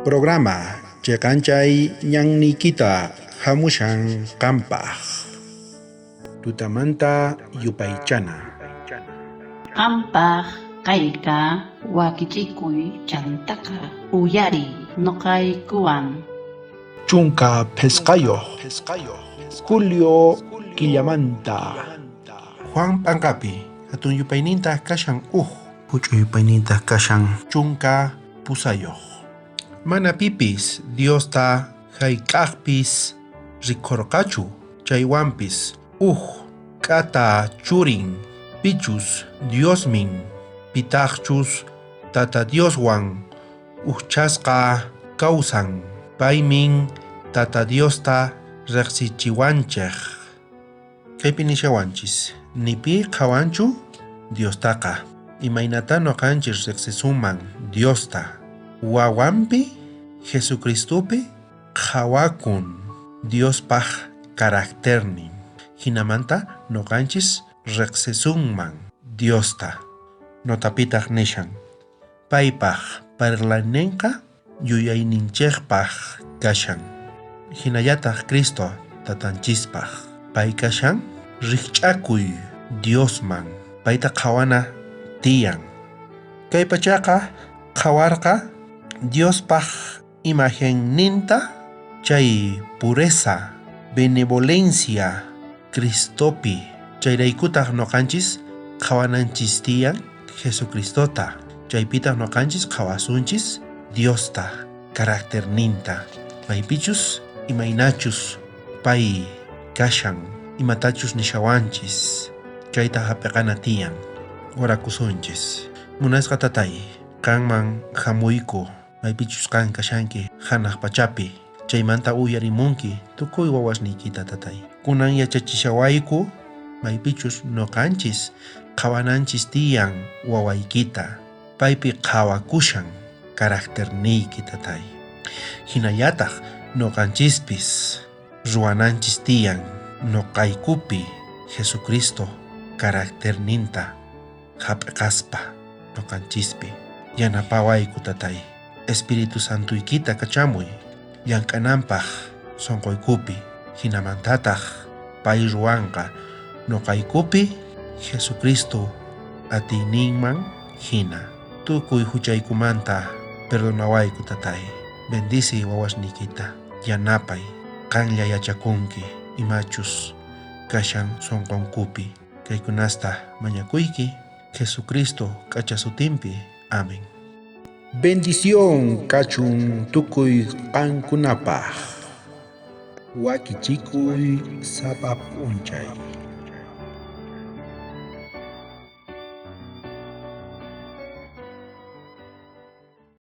Programa cheqanchay ñanniykita hamushan qampaq. Tutamanta yupaychana. Qampaq kayqa wakichikuy chantaqa uyariy noqaykuwan. 15 julio killamanta. Juan p'anqapi hatun yupaynintaj kashan uj, huch'uy yupaynintaj kashan 18. Mana pipis Diosta jayk'ajpis rikorqachu, chaywanpis uj k'ata churin pichus Diosmin, pitajchus Tata Dioswan ujchasqa kawsan, paymin Tata Diosta rejsichiwanchej. Kaypi nishawanchis, ni pi qhawanchu Diostaqa. Imaynatá noqanchis rejsisunman Diosta? Wawanpi, Jesucristopi qhawakun Diospaj caracternin. Jinamanta noqanchis rejsisunman Diosta. Notapitaj nishan, paypaj parlaynenqa yuyayninchejpaj kashan. Jinallataj Cristo tatanchispaj. Pay kashan rijch'akuy Diosman, payta qhawana tiyan. Kay pachaqa qhawarqa Diospaj imagenninta, chay pureza, benevolencia Cristopi. Chayraykutaj noqanchis qhawananchis tiyan Jesucristota. Chaypitaj noqanchis qhawasunchis Diosta, caracterninta. Maypichus imaynachus pay kashan, imatachus nishawanchis, chayta jap'iqana tiyan. Orakusunchis. Munasqa tatay, qanman jamuyku, maypichus qan kashanki janaj pachapi, chaymanta uyarimunki tukuy wawasniykita tatay. Kunan yachachishawayku maypichus noqanchis qhawananchis tiyan wawaykita, paypi qhawakushan caracterniyki tatay. Jinallataj noqanchispis ruwananchis tiyan noqaykupi Jesucristo caracterninta jap'iqaspa noqanchispi. Yanapawayku tatay, Espíritu Santuykita kachamuy llank'ananpaj sonqoykupi, jinamantataj pay ruwanqa noqaykupi Jesucristo atiyninman jina. Tukuy juchaykumanta perdonawayku tatay. Bendiciy wawasniykita, yanapay, qanlla yachakunki imachus kashan sonqonkupi. Kaykunasta mañakuyki Jesucristo k'acha sutinpi. Amén. Bendición kachun tukuy qankunapaj. Wakichikuy sapa p'unchay.